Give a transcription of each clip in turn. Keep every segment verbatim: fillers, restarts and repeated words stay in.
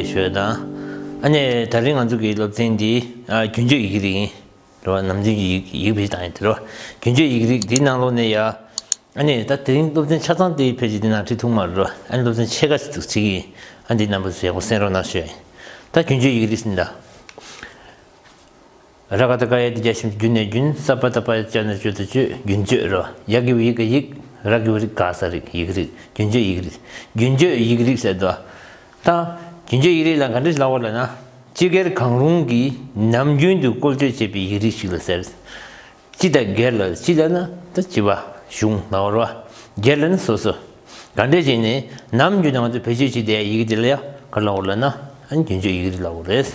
ཞུ་ཡ་དང་། ཨ་ནི་ད་རིང་ང་ཚོ་གི་སློབ་ཚན་འདི་ཨ་རྒྱུན་སྤྱོད་ཡི་གེ་རིགས་ཡིན། རེད་བ། ནམ་རྒྱུན་གྱི་ཡིག་ཡིག་བེད་སྤྱོད་བཏང་ཡ་དེ་རེད་བ། རྒྱུན་སྤྱོད་ཡིག་རིགས་འདིའི་ནང་ལོགས་ནས་ཡ། ཨ་ནི་ད་དེ་རིང་སློབ་ཚན་ཆ་ཚང་དེ་ཕལ་ཆེར་དེ་ནང་ཁྲིད་ཐུབ་མ་རེད་བ། ཨ་ནི་སློབ་ཚན་ཕྱེད་ཀ་ཞིག་ཏུ་ཁྲིད་ཀྱི་ཡིན། ཨ་འདི་རྣམ་པ་ཚོས་ཡག་པོ་གསན་རོགས་གནང་ཞུ་ཡ་ཡིན། ད་རྒྱུན་སྤྱོད་ཡིག་རིགས་ཟིན་ད། ར་ག་བཏགས་རྒ་ཡ་བཏགས་རྒྱ་ཞབས་ཀྱུ་རྒྱུ་ནས་རྒྱུན། ས་པ་བཏགས་སྤ་ཡ་སྤྱ་ན་སྤྱོ་བཏགས་སྤྱོད། རྒྱུན་སྤྱོད་རོ། ཡ་གི་གུ་ཡི་ག་ཡིག་ར་གི་གུ་རི་ག་ས་རིག་ཡིག་རིགས། རྒྱུན་སྤྱོད་ཡིག་རིགས། རྒྱུན་སྤྱོད་ཡིག་རིགས་ཟེར་དོ། ད་རྒྱུན་སྤྱོད་ཡིག་རིགས་ལ་ག་འདྲ་ཞིག་ལབ་དགོས་ལབ་ན། སྤྱི་སྒེར་གང་རུང་གིས་ནམ་རྒྱུན་དུ་བཀོལ་སྤྱོད་བྱེད་པའི་ཡིག་རིགས་ཤིག་ལ་ཟེར། སྤྱི་དང་སྒེར་ལ། སྤྱི་ལབ་ན་ད་སྤྱི་པ་གཞུང་ལབ་དགོས་རེད་བ། སྒེར་ལབ་ན་སོ་སོ། ག་འདྲས་བྱས་ནས་ནམ་རྒྱུན་དུ་ང་ཚོས་བེད་སྤྱོད་བྱེད་བསྡད་ཡ་ཡི་གེ་དེ་ལ་ཡ་ག་རེ་ལབ་དགོས་ལབ་ན། ཨ་ནི་རྒྱུན་སྤྱོད་ཡིག་རིགས་ལབ་དགོས་རེད།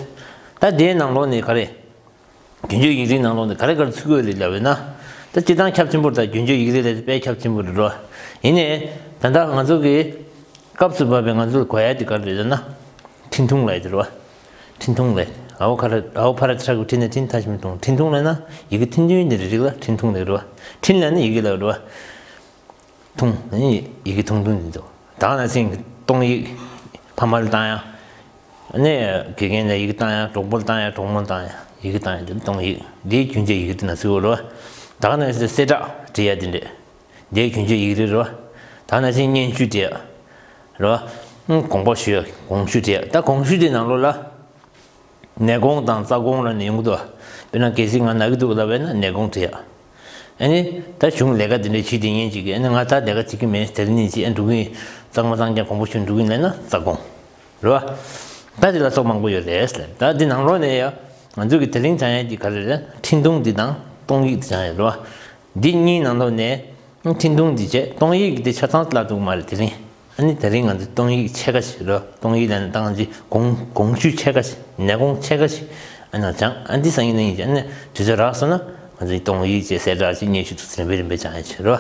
ད་དེའི་ནང་ལོགས་ནས་ག་རེ། རྒྱུན་སྤྱོད་ཡིག་རིགས་ནང་ལོགས་ནས་ག་རེ་ག་རེ་ཚུད་ཀྱི་ཡོད་རེད་ལབ་ན། ད་སྤྱིར་བཏང་ཁྱབ་ཆེན་པོ་རེད། ད་རྒྱུན་སྤྱོད་ཡིག་རིགས་ལབ་དེ་དཔེ་ཁྱབ་ཆེན་པོ་རེད་རོ། ཡིན་ནའི་ད་ལྟ་ང་ཚོ་གི་སྐབས་སུ་བབས་པའི་ང་ཚོ་ལ་དགོས་ཡ་དེ་ག་རེ་རེད་ལབ་ན། འཕྲིན་ཐུང་ལབ་ཡ་དེ་རེད་བ། འཕྲིན་ཐུང་ལབ། ཨའོ་ཁ་ར་ཨའོ་ཕ་ར་ཏི་ཤ་གི་འཕྲིན་ནས་འཕྲིན་ཐ་ཤི་མི་ཐུང་། འཕྲིན་ཐུང་ལབ་ན་ཡི་གེ་ཐུང་ཐུང་དེ་རེད། རིགས་ལ་འཕྲིན་ཐུང་ལབ་རེད་བ། འཕྲིན་ལབ་ན་ཡི་གེ་ལབ་རེད་བ། ཐུང་། ཡི་གེ་ཐུང་ཐུང་འདི་ཚོ། ད་ག་ནང་བཞིན་གཏོང་ཡིག་ཕ་མ་ལ་བཏང་ཡ། ཨ་ནི་དགེ་རྒན་ལ་ཡི་གེ་བཏང་ཡ། གྲོགས་པོ་ལ་བཏང་ཡ། གྲོགས་མོ་ལ་བཏང་ཡ། ཡི་གེ་བཏང་ཡ་དེ་གཏོང་ཡིག་འདི་རྒྱུན་སྤྱོད་ཡིག་རིགས་ནང་ཚུད་ཡོད་རེད་བ། ད་ག་ནང་བཞིན་གསལ་བསྒྲགས་འབྲི་ཡ་འདི་འདྲས། འདི་རྒྱུན་སྤྱོད་ཡིག་རིགས་རེད་བ། ད་ག་ནང་བཞིན་སྙན་ཞུ་འབྲི་ཡ་རེད་བ། དགོངས་པ་ཞུ་ཡ། དགོངས་ཞུ་འབྲི་ཡ། ད་དགོངས་ཞུ་དེ་ནང་ལོགས་ལ། ནད་དགོངས་དང་རྩ་དགོངས་ལབ་ནས་ཡོང་གི་འདུག་དཔེར་ན་གལ་སྲིད་ང་ན་གི་འདུག་ལབ་པ་ཡིན་ན་ནད་དགོངས་བྲིས་ཡ། ཨ་ནི་ད་གཞུང་ལས་ཀ་འདི་འདྲ་བྱེད་དེ་ཉན་ཅིག་གི། ཨ་ནི་ང་ད་ལས་ཀ་བྱེད་ཀྱི་མེད། དེ་རིང་ཉིན་གཅིག་ཨ་འགྲོ་གི་ཡིན། གཙང་མ་གཙང་རྐྱང་དགོངས་པ་ཞུ་འགྲོ་གི་ཡིན་ལབ་ན་རྩ་དགོངས་རེད་བ། ད་དེ་ལ་སོགས་མང་པོ་ཡོད་རེད་ཟེར། ད་འདི་ནང་ལོགས་ནས་ཡ་ང་ཚོ་གི་དེ་རིང་སྦྱང་ཡ་འདི་ག་རེ་རེད། འཕྲིན་ཐུང་འདི་དང་གཏོང་ཡིག་འདི་སྦྱང་ཡ་རེད་བ། འདི་གཉིས་ནང་ལོགས་ནས། འཕྲིན་ཐུང་འདི་བྱས། གཏོང་ཡིག་འདི་ཆ་ཚང་བཀླག་ཐུབ་ཀྱི་མ་རེད་དེ་རིང་། ཨ་ནི་དེ་རིང་ང་ཚོ་གཏོང་ཡིག་ཕྱེད་ཀ་ཞིག་རོ། གཏོང་ཡིག་ལབ་ན་ད་ང་ཚོའི་དགོངས་དགོངས་ཞུ་ཕྱེད་ཀ་ཞིག་ནད་དགོངས་ཕྱེད་ཀ་ཞིག་ཨ་ནི་སྦྱང་། ཨ་འདི་སང་ཉིན་གནངས་ཉིན་སྦྱང་། ཨ་ནི་དུས་ཚོད་རག་སོང་ན་ང་ཚོའི་གཏོང་ཡིག་བཅས་གསལ་བསྒྲགས་བཅས་སྙན་ཞུ་ཚོ་རིམ་པས་རིམ་པས་སྦྱང་ཡ་བྱེད་རོ།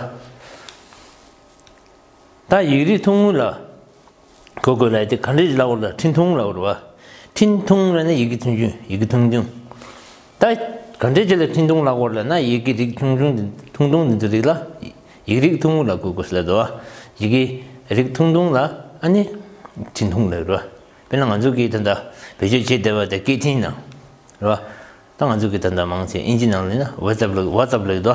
ད་ཡིག་རིགས་ཐུང་ངུ་ལ། གོ་དགོས་ལབ་དེ་ག་འདྲས་ལབ་དགོས་ལབ། འཕྲིན་ཐུང་ལབ་དགོས་རེད་བ། འཕྲིན་ཐུང་ལབ་ན་ཡི་གེ་ཐུང་ཆུང་། ཡི་གེ་ཐུང་ཆུང་། ད་ག་འདྲས་ཅིག་ལ་འཕྲིན་ཐུང་ལབ་དགོས་ལབ་ན། ཡི་གེ་རིགས་ཆུང་ཆུང་འདི་ཐུང་ཐུང་འདི་ཚོ་རིགས་ལ་ཡིག་རིགས་ཐུང་ངུ་ལ་གོ་དགོས་ལབ་དོ། ཡི་གེ་རིགས་ཐུང་ཐུང་ལ་ཨ་ནི་འཕྲིན་ཐུང་ལབ་རེད་བ། དཔེར་ན་ང་ཚོ་གིས་ད་ལྟ་བེད་སྤྱོད་བྱེད་བསྡད་པ་དེ་སྐད་འཕྲིན་ནང་རེད་བ། ད་ང་ཚོ་གིས་ད་ལྟ་མང་ཆེ་ཨིན་ཇི་ནང་ལ་ཡིན་ན་ཝ་ཙབ་ལབ། ཝ་ཙབ་ལབ་དོ།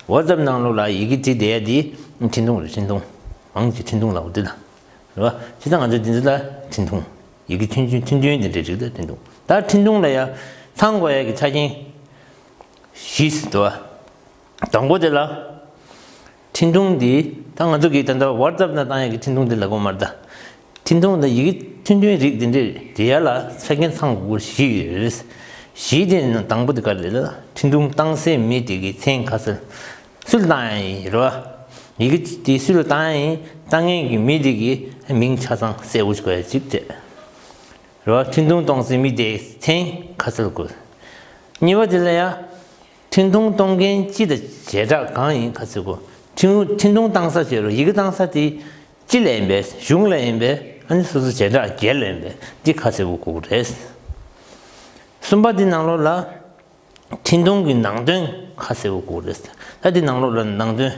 ཝ་ཙབ་ནང་ལོགས་ལ་ཡི་གེ་བྲིས་བསྡད་ཡ་དེ་འཕྲིན་ཐུང་རེད། འཕྲིན་ཐུང་། མང་ཆེ་འཕྲིན་ཐུང་ལབ་དེ་ལ། རེད་བ། བྱས་ཙང་ང་ཚོ་འདི་ཚོ་ལ་འཕྲིན་ཐུང་། ཡི་གེ་ཆུང་ཆུང་ཐུང་ཐུང་འདི་འདྲའི་རིགས་ལ་འཕྲིན་ཐུང་། ད་འཕྲིན་ཐུང་ལ་ཡ་ཚང་དགོས་ཡ་གི་ཆ་རྐྱེན་བཞི་ཟེར་འདུག་བ། དང་པོ་དེ་ལ། འཕྲིན་ཐུང་འདི་ད་ང་ཚོ་གིས་ད་ལྟ་ཝ་ཙབ་ནང་བཏང་ཡ་གི་འཕྲིན་ཐུང་འདི་ལ་གོ་མ་རེད་ད། འཕྲིན་ཐུང་འདི་ཡི་གེ་ཐུང་ཐུང་རིགས་འདི་འདྲའི་རིགས་ལ་ཆ་རྐྱེན་ཚང་དགོས་བཞི་ཡོད་རེད། བཞི་དེ་ནང་དང་པོ་དེ་ག་རེ་རེད་ལ། འཕྲིན་ཐུང་བཏང་སའི་མི་དེ་གི་མཚན་ཁ་གསལ། སུ་ལ་བཏང་ཡ་ཡིན་རེད་བ། ཡི་གེ་དེ་སུ་ལ་བཏང་ཡ་ཡིན། བཏང་མཁན་གྱི་མི་དེ་གི་མིང་ཆ་ཚང་གསལ་པོ་ཞིག་དགོས་ཡ་གཅིག་དེ་རེད་བ། འཕྲིན་ཐུང་གཏོང་སའི་མི་དེའི་མཚན་ཁ་གསལ་དགོས། གཉིས་པ་དེ་ལ་ཡ། འཕྲིན་ཐུང་གཏོང་མཁན་སྤྱི་དང་བྱེ་བྲག་གང་ཡིན་ཁ་གསལ་དགོས། འཕྲིན་འཕྲིན་ཐུང་བཏང་ས་བྱེད་རོགས། ཡི་གེ་བཏང་ས་དེ་སྤྱི་ལ་ཡིན་པས། གཞུང་ལ་ཡིན་པས། ཨ་ནི་སོ་སོ་བྱེ་བྲག་སྒེར་ལ་ཡིན་པས། འདི་ཁ་གསལ་པོ་དགོས་ཀྱི་རེད། གསུམ་པ་འདི་ནང་ལོགས་ལ། འཕྲིན་ཐུང་གི་ནང་དོན་ཁ་གསལ་པོ་དགོས་རེད། ད་འདི་ནང་ལོགས་ལ་ནང་དོན།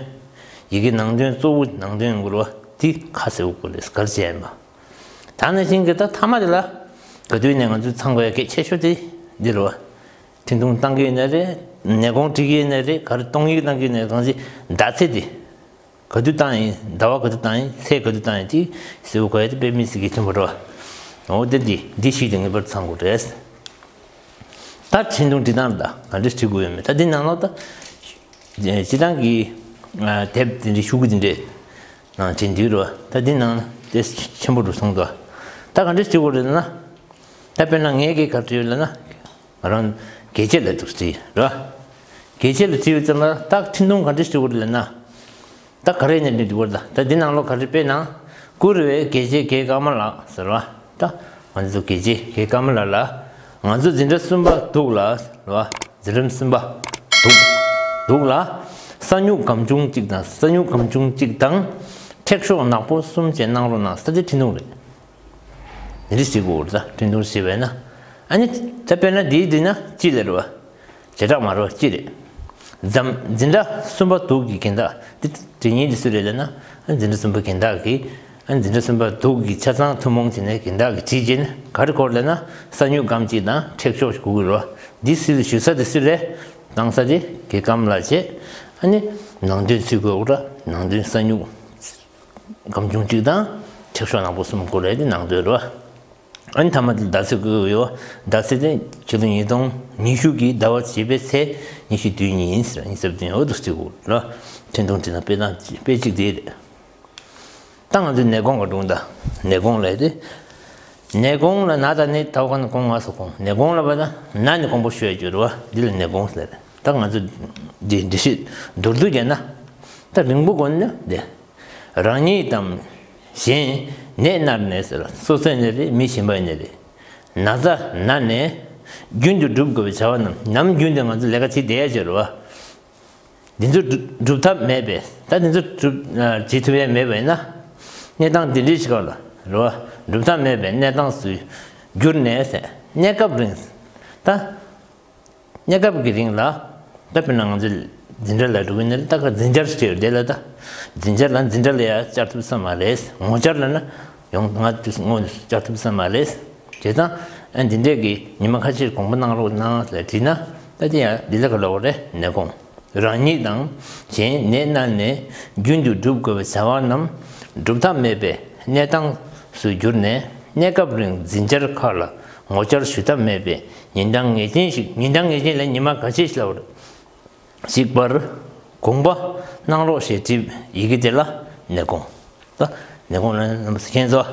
ཡི་གེ་ནང་དོན་གཙོ་བོ་ནང་དོན་དགོས་རེད་བ། འདི་ཁ་གསལ་པོ་དགོས་རེད། ག་རེ་བྱས་ཡིན་པ། ད་ནང་བཞིན་གྱི་ད་མཐའ་མ་དེ་ལ། ག་དུས་ནས་ང་ཚོས་ཚང་དགོས་ཡ་གལ་ཆེ་ཤོས་དེ་འདི་རེད་བ། འཕྲིན་ཐུང་བཏང་གི་ཡོད་ན་རེད། ནད་དགོངས་འབྲི་གི་ཡོད་ན་རེད། ག་རེ་གཏོང་ཡིག་བཏང་གི་ཡོད་ན་རེད། གང་ཅི་ཟླ་ཚེས་དེ། ག་དུས་བཏང་ཡིན། ཟླ་བ་ག་དུས་བཏང་ཡིན། ཚེས་ག་དུས་བཏང་ཡིན། དེ་གསལ་པོ་དགོས་ཡ་དེ་དཔེ་མི་སྲིད་གལ་ཆེན་པོ་རེད་བ། འོ་དེ་འདི་འདི་བཞི་དེ་ངེས་པར་ཚང་དགོས་རེད། ད་འཕྲིན་ཐུང་འབྲི་སྟངས་ལ་ག་འདྲས་བྲིས་དགོས་ཡོད་མེད། ད་འདི་ནང་ལོགས་ད་སྤྱི་བཏང་གི་དེབ་དེ་འདྲའི་ཤོག་གུ་དེ་འདྲའི་ནང་བྲིས་འདུག་རེད་བ། ད་འདི་ནང་དེ་ཆེན་པོ་རུ་སོང་འདུག་ད་ག་འདྲས་བྲིས་དགོས་རེད་ན། ད་དཔེར་ན་ངས་གི་ག་རེ་བྲིས་ཡོད་ལབ་ན། ང་རང་རྒྱལ་གཅེས་ལ་འདུག་སེ་རེད་བ། རྒྱལ་གཅེས་ལ་བྲིས་པའི་ཙམ་ལ་ད་འཕྲིན་ཐུང་ག་འདྲ་ཞིག་འདུག་ལབ་ན། ད་ག་རེ་ནས་འདྲི་འདུག་ད་ད་འདི་ནང་ལོགས་ག་རེ་དཔེར་ན། བཀུར་འོས་རྒྱལ་གཅེས་རྒྱལ་ཀརྨ་ལགས་ཟེར་བ། ད་ང་ཚོ་རྒྱལ་གཅེས་རྒྱལ་ཀརྨ་ལགས་ལ། ང་ཚོ་འཛིན་གྲྭ་གསུམ་པ་འདུག་ལ་ཟེར་བ། འཛིན་རིམ་གསུམ་པ་འདུག་འདུག་ལ། ས་སྨྱུག་སྒམ་ཆུང་གཅིག་དང་། ས་སྨྱུག་སྒམ་ཆུང་གཅིག་དང་། ཐེག་ཤོག་ནག་པོ་གསུམ་བཅས་གནང་རོགས་གནང་ཟེར་ཏེ་འཕྲིན་ཐུང་རེད། འདི་འདྲ་ཞིག་དགོས་རེད། ད་འཕྲིན་ཐུང་ཞིག་བྱས་ན། ཨ་ནི་ད་དཔེར་ན་འདིའི་འདི་ན་སྤྱི་ལ་རེད་བ། བྱེ་བྲག་མ་རེད་བ། སྤྱི་རེད། འཛམ་འཛིན་གྲྭ་གསུམ་པ་འདུག་གི་རྒན་བདག་འདི་འབྲི་མཁན་འདི་སུ་རེད་ལབ་ན། ཨ་འཛིན་གྲྭ་གསུམ་པ་རྒན་བདག་གིས། འཛིན་གྲྭ་གསུམ་པ་དུག་གི་ཆ་ཚང་ཐུན་མོང་བྱས་ནས་གན་དག་གིས་བྲིས་རྗེས་ནས་ག་རེ་དགོས་ལབ་ན། ས་མྱུག་སྒམ་གཅིག་དང་མཁྲེགས་ཤོག་དགོས་ཀྱི་རེད་བ། འདི་སུ་ཞུ་ས་དེ་སུ་རེད། བཏང་ས་དེ་དགེ་རྒན་ལགས་བྱས། ཨ་ནི་ནང་དོན་ཚུད་དགོས་རེད། ནང་དོན་ས་མྱུག་སྒམ་ཆུང་གཅིག་དང་མཁྲེགས་ཤོག་ནག་པོ་གསུམ་དགོས་རེད། དེ་ནང་དོན་རེད་བ། ཨ་ནི་མཐའ་མ་དེ་ཟླ་ཚེས་དགོས་ཡོད། ཟླ་ཚེས་དེ་ཕྱི་ལོ་ཉིས་སྟོང་ཉི་ཤུ་གི་ཟླ་བ་བཞི་པའི་ཚེས་ཉི་ཤུ་བདུན་ཉིན་ཟེར། ཉི་ཤུ་བདུན་འོ་དུ་ཚུད་དགོས་རེད། ཐུན་མོང་བྲིས་ན་དཔེ་དང་དཔེ་གཅིག་དེ་རེད། ད་ང་ཚོས་ནད་གོང་ག་སྒྲུང་ད། ནད་གོང་ལས་དེ། ནད་གོང་ལ་ན་དང་ནི་ད་ག་ནི་གོང་ང་སོ་གོང་། ནད་གོང་ལ་བ་ད་ན་ནི་གོང་པོ་ཞུ་ཡ་གྱུར་བ་འདི་ལ་ནད་གོང་ཟེར། ད་ང་ཚོ་འདི་འདི་ཤེས་མདོར་བསྡུས་བྱས་ན། ད་རིང་པོ་གོང་ནི་འདི། རང་ཉིད་དང་གཞན་ནད་མནར་ནས་ཟེར། སོ་སོའི་ནད་རེད། མི་གཞན་པའི་ནད་རེད། ན་ཚ་ན་ནས་རྒྱུན་དུ་སྒྲུབ་དགོས་པའི་བྱ་བ་རྣམས། ནམ་རྒྱུན་དུ་ང་ཚོ་ལས་ཀ་བྱེད་བསྡད་ཡ་གྱུར་བ། འདི་ཚོ་སྒྲུབ་སྒྲུབ་ཐབས་མེད་པས། ད་འདི་ཚོ་སྒྲུབ་ཨ་བྱེད་ཐུབ་ཡ་མེད་པས་ན། གནས་སྟངས་འདི་འདྲའི་ཞིག་ལ་རེད་བ། སྒྲུབ་ཐབས་མེད་པའི་གནས་སྟངས་སུ་གྱུར་ནས་ཟེར། གནས་སྐབས་རིང་། ད་གནས་སྐབས་ཀྱི་རིང་ལ། ད་དཔེར་ན་ང་ཚོ་འཛིན་གྲྭ་ལ་འགྲོ་གི་ནི་ད་ག་འཛིན་གྲྭར་བྲིས་ཡོད་དེ་ལ། ད་འཛིན་གྲྭ་ལ་འཛིན་གྲྭ་ལ་ཡ་བཅར་ཐུབ་ས་མ་རེད། ངོ་བཅར་ལ་ན་ཡོང་ང་དུས་ངོ་བཅར་ཐུབ་ས་མ་རེད། བྱས་ཙང་ཨ་འདི་འདྲས་ཀྱི་ཉི་མ་ཁ་ཤས་དགོངས་པ་གནང་རོགས་གནང་ལ་བྲིས་ན། ད་དེ་ཡང་འདི་ལ་ག་ལབ་དགོས་རེད། ནད་གོང་། རང་ཉིད་དང་གཞན་ནད་མནར་ནས་རྒྱུན་དུ་སྒྲུབ་དགོས་པའི་བྱ་བ་རྣམས་སྒྲུབ་ཐབས་མེད་པའི་གནས་སྟངས་སུ་གྱུར་ནས། གནས་སྐབས་རིང་འཛིན་གྲྭ་ཁག་ལ་ངོ་བཅར་ཞུ་ཐབས་མེད་པའི་ཉིན་གྲངས་ངེས་ཅན་ཞིག་ཉིན་གྲངས་ངེས་ཅན་ལ་ཉི་མ་ཁ་ཤས་ཤིག་ལ་བར་ཞིག་བར་དགོངས་པ་གནང་རོགས་ཞེས་བྲིས། ཡི་གེ་དེ་ལ་ནད་གོང་། ད་ནད་གོང་ལ་རྣམ་པ་ཚོ་མཁྱེན་སོང་།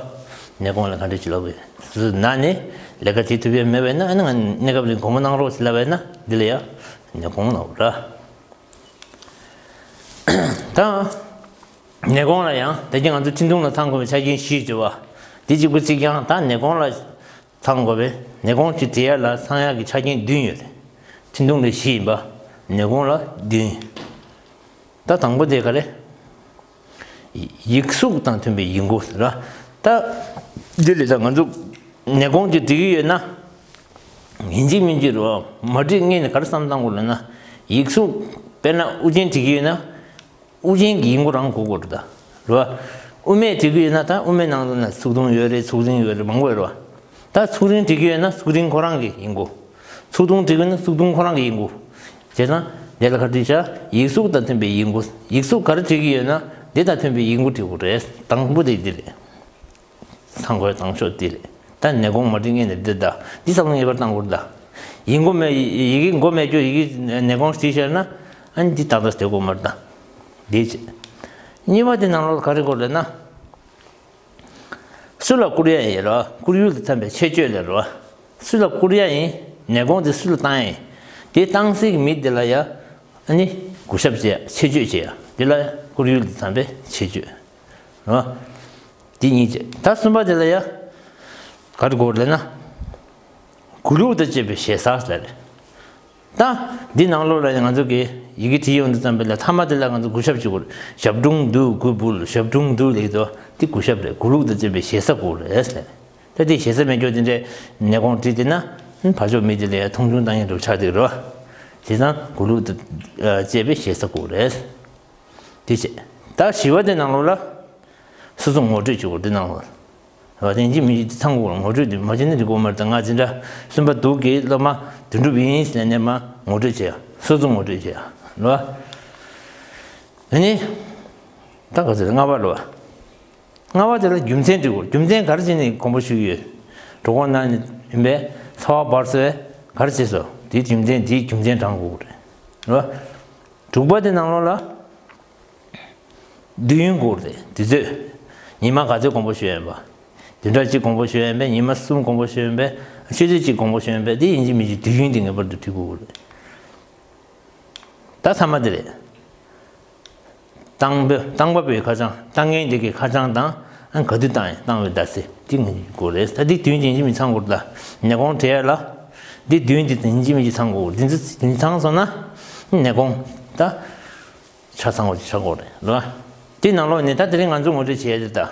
ནད་གོང་ལ་ག་འདྲ་ཅིག་ལབ་དགོས། སུ་ན་ནས་ལས་ཀ་བྱེད་ཐུབ་ཡ་མེད་པས་ན། ཨ་ནི་ང་གནས་སྐབས་རིང་དགོངས་པ་གནང་རོགས་ཞེས་ལབ་པས་ན། འདི་ལ་ཡང་ནད་གོང་ལབ་ར། ད་ནད་གོང་ལ་ཡང་ད་གིན་ང་ཚོ་འཕྲིན་ཐུང་ལ་ཚང་དགོས་པའི་ཆ་རྐྱེན་བཞི་བརྗོད་པ། འདི་གཅིག་པུ་གཅིག་རྐྱང་། ད་ནད་གོང་ལ་ཚང་དགོས་པའི། ནད་གོང་གཅིག་བྲིས་ཡ་ལ་ཚང་ཡ་གི་ཆ་རྐྱེན་བདུན་ཡོད་རེད། འཕྲིན་ཐུང་ལ་བཞི་ཡིན་པ། ནད་གོང་ལ་བདུན། ད་དང་པོ་དེ་ག་རེ། ཡིག་གཟུགས་དང་མཐུན་པའི་ཡིད་མགོ་ཟེར་བ། ད་འདི་ལས་ད་ང་ཚོ་ནད་གོང་གཅིག་འབྲི་གི་ཡོད་ན། ཡིན་གཅིག་མིན་གཅིག་རེད་བ། མ་འབྲི་སྔོན་ནས་ག་རེ་བསམ་བཏང་དགོས་ལབ་ན། ཡིག་གཟུགས་དཔེར་ན་དབུ་ཅན་འབྲི་གི་ཡོད་ན། དབུ་ཅན་གྱི་ཡིད་མགོ་རང་གོ་དགོས་རེད་ད། རེད་བ། དབུ་མེད་འབྲི་གི་ཡོད་ན། ད་དབུ་མེད་ནང་ལོགས་ན་ཚུགས་ཐུང་ཡོད་རེད། ཚུགས་རིང་ཡོད་རེད། མང་པོ་ཡོད་རེད་བ། ད་ཚུགས་རིང་འབྲི་གི་ཡོད་ན་ཚུགས་རིང་ཁོ་རང་གི་ཡིད་མགོ། ཚུགས་ཐུང་འབྲི་གི་ཡོད་ན་ཚུགས་ཐུང་ཁོ་རང་གི་ཡིད་མགོ། བྱས་ཙང་དེ་ལ་ག་འབྲི་བྱ། ཡིག་གཟུགས་དང་མཐུན་པའི་ཡིད་མགོ། ཡིག་གཟུགས་ག་རེ་འབྲི་གི་ཡོད་ན་དེ་དང་མཐུན་པའི་ཡིད་མགོ་འབྲི་དགོས་རེད། དང་པོ་དེ་འདི་རེད། ཚང་དགོས་དང་ཤོག་འདི་རེད། ད་ནད་གོང་མ་འབྲི་སྔོན་ནས་འདི་ད་འདི་བསམ་བློ་ངེས་པར་བཏང་དགོས་རེད་ད། ཡིད་མགོ་མེད། ཡི་གེ་མགོ་མེད་རྒྱུ་ཡི་གེ་ནད་གོང་བྲིས་ཤར་ན། ཨ་ནི་འདི་ཏག་ཏག་བསྡད་དགོས་མ་རེད་ད། འདི་བྱེད། གཉིས་པ་དེ་ནང་ལོགས་ག་རེ་དགོས་རེད་ན། སུ་ལ་བསྐུར་ཡ་ཡིན་ར། བསྐུར་ཡུལ་དུ་འཚམ་པའི་ཆེད་བརྗོད་ལ་ར། སུ་ལ་བསྐུར་ཡ་ཡིན། ནད་གོང་དེ་སུ་ལ་བཏང་ཡ་ཡིན། དེ་བཏང་སའི་མི་དེ་ལ་ཡ། ཨ་ནི་གུས་ཞབས་བྱེད་ཡ། ཆེད་བརྗོད་བྱེད་ཡ། དེ་ལ་བསྐུར་ཡུལ་དུ་འཚམ་པའི་ཆེད་བརྗོད་ར། དེ་གཉིས་བྱེད། ད་གསུམ་པ་དེ་ལ་ཡ། ག་རེ་དགོས་རེད་ན། གུས་ལུགས་དང་བཅས་པའི་ཞེ་ས་ཟེར་རེད། ད་འདི་ནང་ལོགས་ལ་ང་ཚོ་གི་ཡི་གེ་བྲིས་ཡོང་དུས་ཙམ་པ་ལ་ཐ་མ་དེ་ལ་ང་ཚོ་གུས་ཞབས་བྱེད་དགོས་རེད། ཞབས་དྲུང་དུ་གུས་འབུལ། ཞབས་དྲུང་དུ་ལེགས་དོ། འདི་གུས་ཞབས་རེད། གུས་ལུགས་དང་བཅས་པའི་ཞེ་ས་དགོས་རེད་ཟེར། ད་དེ་ཞེ་ས་མེད་ཀྱོག་དེ་འདྲའི་ནད་གོང་བྲིས་དེ་ན། ཕར་ཕྱོགས་མི་དེ་ལ་ཡང་མཐོང་ཆུང་བཏང་ཡ་འདྲ་ཆགས་བསྡད་རོ། བྱས་ཙང་གུས་ལུགས་དང་བཅས་པའི་ཞེ་ས་དགོས་རེད། དེ་བྱས། ད་བཞི་བ་དེ་ནང་ལོགས་ལ། སོ་སོ་ངོ་སྤྲོད་བྱེད་དགོས་དེ་ནང་ལོགས་ལ། ཡིན་གཅིག་མིན་གཅིག་དེ་ཚང་དགོས། ངོ་སྤྲོད་དེ་མ་བྱས་ན་འགྲིག་གི་མ་རེད། ད་ང་འཛིན་གྲྭ་གསུམ་པ་དུག་གི་སློབ་མ་དོན་གྲུབ་ཡིན་ཟེར་ནས་མ་ངོ་སྤྲོད་བྱེད་ཡ། སོ་སོ་ངོ་སྤྲོད་བྱེད་ཡ་ལོ། ཨ་ནི། ད་ག་ཚོད་རེད། ལྔ་པ་ལོ། ལྔ་པ་དེ་ལ་རྒྱུ་མཚན་འབྲི་དགོས། རྒྱུ་མཚན་ག་རེ་བྱས་ནས་དགོངས་པ་ཞུས་ཡོད། གྲོགས་པོ་ན་ནི་ཡིན་པས་ཚ་བ་འབར་སོང་བས་ག་རེ་བྱས་སོ། དེའི་རྒྱུ་མཚན་དེའི་རྒྱུ་མཚན་དྲང་དགོས་རེད་ལོ། དྲུག་པ་དེ་ནང་ལོགས་ལ། དུས་ཡུན་དགོས་རེད། དུས་ཚོད། ཉི་མ་ག་ཚོད་དགོངས་པ་ཞུ་ཡ་ཡིན་པ། བདུན་ཕྲག་གཅིག་དགོངས་པ་ཞུ་ཡ་ཡིན་པས། ཉི་མ་གསུམ་དགོངས་པ་ཞུ་ཡ་ཡིན་པས། ཆུ་ཚོད་གཅིག་དགོངས་པ་ཞུ་ཡ་ཡིན་པས། དེ་ཡིན་གཅིག་མིན་གཅིག་དུས་ཡུན་དེ་ངེས་པར་དུ་འབྲི་དགོས་རེད། ད་ཚང་མ་དེ་རེད། བཏང་བ་བཏང་བ་པོའི་ཁ་བྱང་། བཏང་མཁན་དེ་གའི་ཁ་བྱང་དང་། ཨ་ག་དུས་བཏང་ཡིན། བཏང་བའི་ཟླ་ཚེས་དེ་ངེས་དགོས་རེད། ད་དེ་དུས་ཡུན་དེ་ཡིན་གཅིག་མིན་གཅིག་ཚང་དགོས་རེད། ད་ནད་གོང་བྲིས་ཡ་ལ། དེ་དུས་ཡུན་དེ་ཡིན་གཅིག་མིན་གཅིག་ཚང་དགོས་རེད། དེ་ཚོ་དེ་ཚང་སོང་ན། ནད་གོང་ད། ཆ་ཚང་བ་ཅིག་ཆགས་ཀྱི་ཡོད་རེད་ལ། དེ་ནང་ལོགས་ནས་ད་དེ་རིང་ང་ཚོ་ངོ་སྤྲོད་བྱས་ཏེ་ད།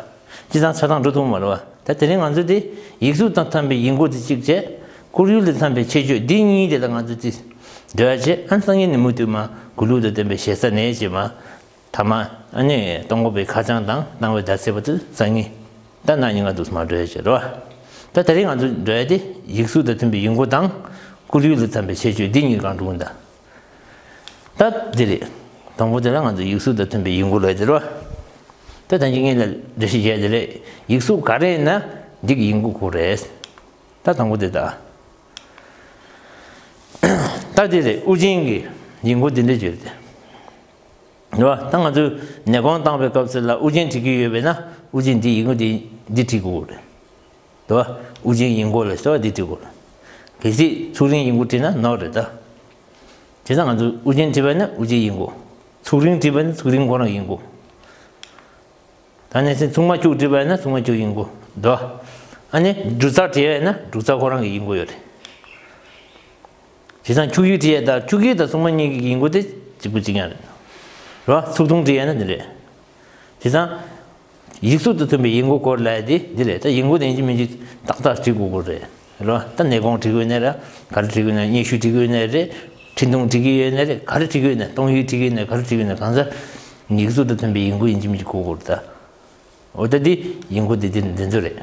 ཅི་ཙང་ཆ་ཚང་འགྲོ་ཐུབ་མ་རེད་བ། ད་དེ་རིང་ང་ཚོ་དེ་ཡིག་གཟུགས་དང་མཐུན་པའི་ཡིད་མགོ་དེ་གཅིག་བྱས། བསྐུར་ཡུལ་དང་མཚམས་པའི་ཆེད་བརྗོད་འདི་གཉིས་དེ་ལ་ང་ཚོ་དེ་འདོད་ཡ་བྱས། ཨ་སང་ཉིན་ནས་མུ་མཐུད་མ་གུས་ལུགས་དང་ལྡན་པའི་ཞེ་ས་ནས་བྱས་མ། ཐ་མ་ཨ་ནི་གཏོང་དགོས་པའི་ཁ་བྱང་དང་བཏང་བའི་ཟླ་ཚེས་པ་དེ་སང་ཉིན་ ད་ན་ཉིན་ང་འདུག་མ་འགྲོ་ཡ་བྱེད་རོ། ད་དེ་རིང་ང་ཚོ་འགྲོ་ཡ་དེ་ཡིག་གཟུགས་དང་མཐུན་པའི་ཡིག་མགོ་དང་བསྐུར་ཡུལ་ལ་འཚམ་པའི་ཁྱད་ཆོས་འདི་གཉིས་གང་འགྲོ་གི་ད། ད་འདི་རེད། དང་པོ་དེ་ལ་ང་ཚོ་ཡིག་གཟུགས་དང་མཐུན་པའི་ཡིག་མགོ་ལ་དེ་རོ། ད་ད་གིན་ངས་ལ་འགྲེལ་བཤད་བྱས་དེ་རེད། ཡིག་གཟུགས་ག་རེ་ཡིན་ན་འདི་གི་ཡིག་མགོ་ཁོ་རེད། ད་དང་པོ་དེ་ད། ད་འདི་རེད། དབུ་ཅན་གྱི་ཡིག་མགོ་འདི་འདྲ་བརྗོད་དེ། རེད་བ། ད་ང་ཚོས་ནད་གོང་བཏང་བའི་སྐབས་སུ་ལ་དབུ་ཅན་བྲིས་ཀྱི་ཡོད་པས་ན་དབུ་ཅན་འདི་ཡིག་མགོ་འདི་འདི་བྲིས་དགོས་རེད། རེད་བ། དབུ་ཅན་ཡིག་མགོ་ལ་ཟེར་བ་འདི་བྲིས་དགོས་རེད། གལ་སྲིད་ཚུགས་རིང་ཡིག་མགོ་བྲིས་ན་ནོར་རེད་ད། བྱས་ཙང་ང་ཚོས་དབུ་ཅན་བྲིས་པ་ན་དབུ་ཅན་ཡིག་མགོ། ཚུགས་རིང་བྲིས་པ་ན་ཚུགས་རིང་ཁོ་རང་ཡིག་མགོ། ད་ནས་ཚུགས་མ་བཅུག་བྲིས་པ་ན་ཚུགས་མ་བཅུག་ཡིག་མགོ་འདུག་ཨ་ནི་འབྲུ་ཚར་བྲིས་པ་ན་འབྲུ་ཚར་ཁོ་རང་གི་ཡིག་མགོ་ཡོད་རེད། བྱས་ཙང་ཁྱུག་ཡིག་བྲིས་ཡ་ད་ཁྱུག་ཡིག་དང་ཚུགས་མ་གཉིས་ཀྱི་ཡིག་མགོ་དེ་གཅིག་པ་གཅིག་རྐྱང་རེད། རེད་བ། ཚུགས་ཐུང་བྲིས་ཡ་ན་འདི་རེད། བྱས་ཙང་། ཡིག་གཟུགས་དང་མཐུན་པའི་ཡིག་མགོ་སྐོར་ལ་ཡ་དེ་འདི་རེད། ད་ཡིག་མགོ་དེ་ཡིན་གཅིག་མིན་གཅིག་ཏག་ཏག་བྲིས་དགོས་ཀྱི་རེད། རེད་བ། ད་ནད་གོང་བྲིས་དགོས་ནའི་རེད། ག་རེ་བྲིས་དགོས་ནའི་སྙན་ཞུ་བྲིས་དགོས་ནའི་རེད། འཕྲིན་ཐུང་བྲིས་ཀྱི་ཡོད་ནའི་རེད། ག་རེ་བྲིས་ཀྱི་ཡོད་ནའི་གཏོང་ཡིག་བྲིས་ཀྱི་ཡོད་ནའི་ག་རེ་བྲིས་ཀྱི་ཡོད་ནའི་གང་ཟག་ཡིག་གཟུགས་དང་མཐུན་པའི་ཡིག་མགོ་ཡིན་གཅིག་མིན་གཅིག་དགོས་ཀྱི་རེད་ད། འོ་ད་འདི་ཡིག་མགོ་འདི་འདི་འདི་ཚོ་རེད།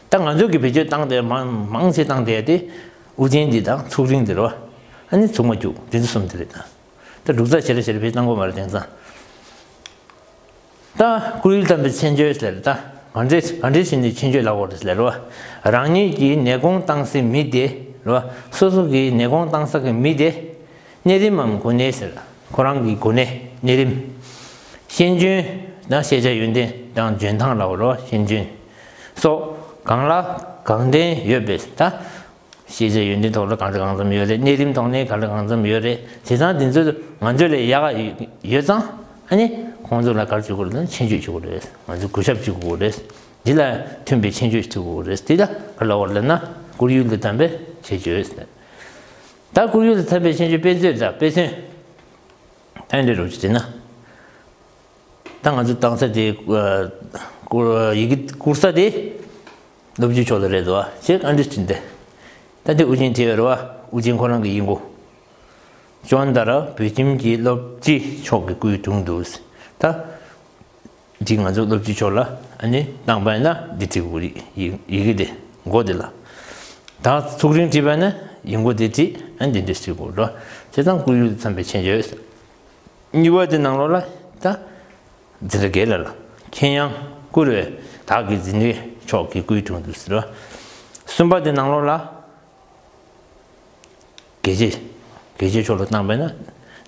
ད་ང་ཚོས་ཀྱི་བེད་སྤྱོད་བཏང་དེ་མང་མང་ཆེ་བཏང་དེ་དེ་དབུ་ཅན་འདི་དང་ཚུགས་རིང་འདི་རེད་བ། ཨ་ནི་ཚུགས་མ་བཅུག་འདི་ཚོ་གསུམ་འདི་རེད་ད། ད་འབྲུ་ཚར་ཞེ་དྲག་ཞེ་དྲག་བེད་བཏང་དགོས་མ་རེད་དེང་སང་། ད་བསྐུར་ཡུལ་དམ་པའི་མཚན་བརྗོད་ཟེར་ད། ག་འདྲས་ག་འདྲས་བྱས་ནས་མཚན་བརྗོད་ལབ་དགོས་རེད་ཟེར་རེད་བ། རང་ཉིད་ཀྱི་ནད་གོང་བཏང་སའི་མི་དེ་རེད་བ། སོ་སོ་གི་ནད་གོང་བཏང་ས་གི་མི་དེ། གནས་རིམ་མམ་གོ་གནས་ཟེར། ཁོ་རང་གི་གོ་གནས་གནས་རིམ། ཤེས་འཇོན་དང་ཤེས་བྱ་ཡོན་ཏན་དང་འཇོན་ཐང་ལ་རོ་ཤེས་འཇོན། སོགས་གང་ལ་གང་ལྡན་ཡོད་པས་ད། ཤེས་བྱ་ཡོན་ཏན་ཐོག་ལ་གང་འདྲ་གང་འཚམ་ཡོད་རེད། གནས་རིམ་ཐོག་ནས་གང་འདྲ་གང་འཚམ་ཡོད་རེད། བྱས་ཙང་དེ་ཚོ་ང་ཚོ་ལས་ཡག་ག་ཡོད་ཙང་ཨ་ནི་ཁོང་ཚོ་ལ་ག་རེ་བྱེད་དགོས་རེད་ན་མཚན་བརྗོད་བྱེད་དགོས་རེད། ང་ཚོ་གུས་ཞབས་བྱེད་དགོས་རེད། འདི་ལ་མཐུན་པའི་མཚན་བརྗོད་བྱེད་དགོས་རེད། དེ་ལ་ག་ལབ་དགོས་རེད་ན་བསྐུར་ཡུལ་དང་ལྡན་པའི་མཚན་བརྗོད། ད་བསྐུར་ཡུལ་དང་ལྡན་པའི་མཚན་བརྗོད་དཔེ་མཚོན་དང་དཔེ་མཚོན། ད་འདི་རུ་བྱེད་ན། ད་ང་ཚོ་བཏང་ས་དེ། ཡི་གེ་བསྐུར་ས་དེ། སློབ་བརྒྱུད་ཕྱོགས་ལ་རེད་དོ། ཅེས་ཨ་འདྲི་བྱིན་ཏེ། ད་དེ་དབུ་ཅན་བྲིས་པ་རེད་བ། དབུ་ཅན་ཁོ་རང་གི་ཡིག་མགོ། ཅོན་ཏ་ར་བོད་ཁྱིམ་གྱི་སློབ་སྤྱི་མཆོག་གི་སྐུའི་དྲུང་དུ། ད། འདི་ང་ཚོ་སློབ་སྤྱི་མཆོག་ལ་ཨ་ནི་བཏང་པ་ཡིན་ན་འདི་བྲིས་དགོས་རེད། ཡི་གེ་དེ་མགོ་དེ་ལ། ད་ཚུགས་རིང་བྲིས་པ་ཡིན་ན་ཡིག་མགོ་དེ་བྲིས་ཨ་འདི་འདྲ་བྲིས་དགོས་རེད། བྱས་ཙང་བསྐུར་ཡུལ་དང་ལྡན་པའི་མཚན་བརྗོད། གཉིས་པ་དེ་ནང་ལོགས་ལ་ད། འཛིན་གྲྭ་བརྒྱད་ལ་ལ། མཁྱེན་ཡངས་བསྐུར་བས་བདག་གི་འཛིན་གྲྭའི་མཆོག་གི་སྐུའི་དྲུང་དུ་ཟེར་བ། གསུམ་པ་དེ་ནང་ལོགས་ལ། དགེ་རྒྱས། དགེ་རྒྱས་མཆོག་ལ་བཏང་པས་ན་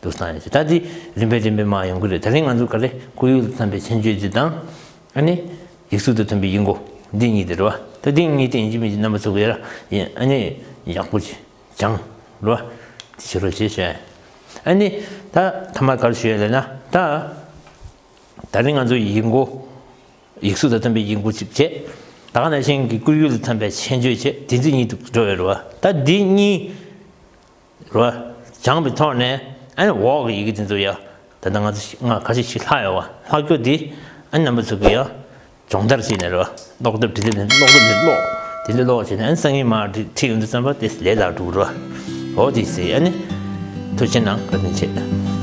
འདུག་སེ་བཏང་ཡོད་ཅེས། ད་འདི་རིམ་པས་རིམ་པས་མར་ཡོང་གི་རེད། ད་རིང་ང་ཚོ་ག་རེ་བསྐུར་ཡུལ་དང་ལྡན་པའི་མཚན་བརྗོད་འདི་དང་། ཨ་ནི། ཡིག་གཟུགས་དང་མཐུན་པའི་ཡིག་མགོ་འདི་གཉིས་དེ་རེད་བ། ད་འདི་གཉིས་དེ་ཡིན་གཅིག་མིན་གཅིག་རྣམ་པ་ཚོ་གིས་ཡ་ཨ་ནི་ཡག་པོ་ཅིག་སྦྱང་རོགས། དེ་བྱེད་རོགས་བྱེད་ཞུ། ཨ་ནི། ད་ཐ་མ་ག་རེ་ཞུ་ཡ་ལབ་ན་ད། ད་རིང་ང་ཚོ་ཡིག་མགོ། ཡིག་གཟུགས་དང་མཐུན་པའི་ཡིག་མགོ་གཅིག་བྱས། ད་ག་ནང་བཞིན་གྱི་བསྐུར་ཡུལ་དང་མཐུན་པའི་མཚན་བརྗོད་བྱས་དེ་ཚོ་གཉིས་འདུག་འགྲོ་བའི་རེད་བ། ད་འདི་གཉིས། རེད་བ། སྦྱངས་པའི་ཐོག་ནས་ཨ་ནི་འོག་གི་ཡི་གེ་དེ་ཚོ་ཡ། ད་ལྟ་ང་ཚོ་ང་ཁ་ཤས་ཤིག་ལྷག་ཡོད་བ། ལྷག་རྒྱུ་དེ་ཨ་ནི་རྣམ་པ་ཚོ་གིས་ཡ། སྦྱོང་བརྡར་བྱས་ནས་རེད་བ། ཀློག་དེབ་འབྲི་དེབ་ནས་ཀློག་དེབ་ནས་ཀློག་དེ་ལས་ཀློག་བྱས་ནས་ཨ་ནི་སང་ཉིན་མར་འབྲི་ཁྲིད་ཡོང་དུས་ཙམ་པ་དེ་ལས་སླ་འགྲོ་གི་རེད་བ། འོ་དེ་ཟེར་ཨ་ནི། ཐུགས་རྗེ་གནང་བཀའ་དྲིན་ཆེ།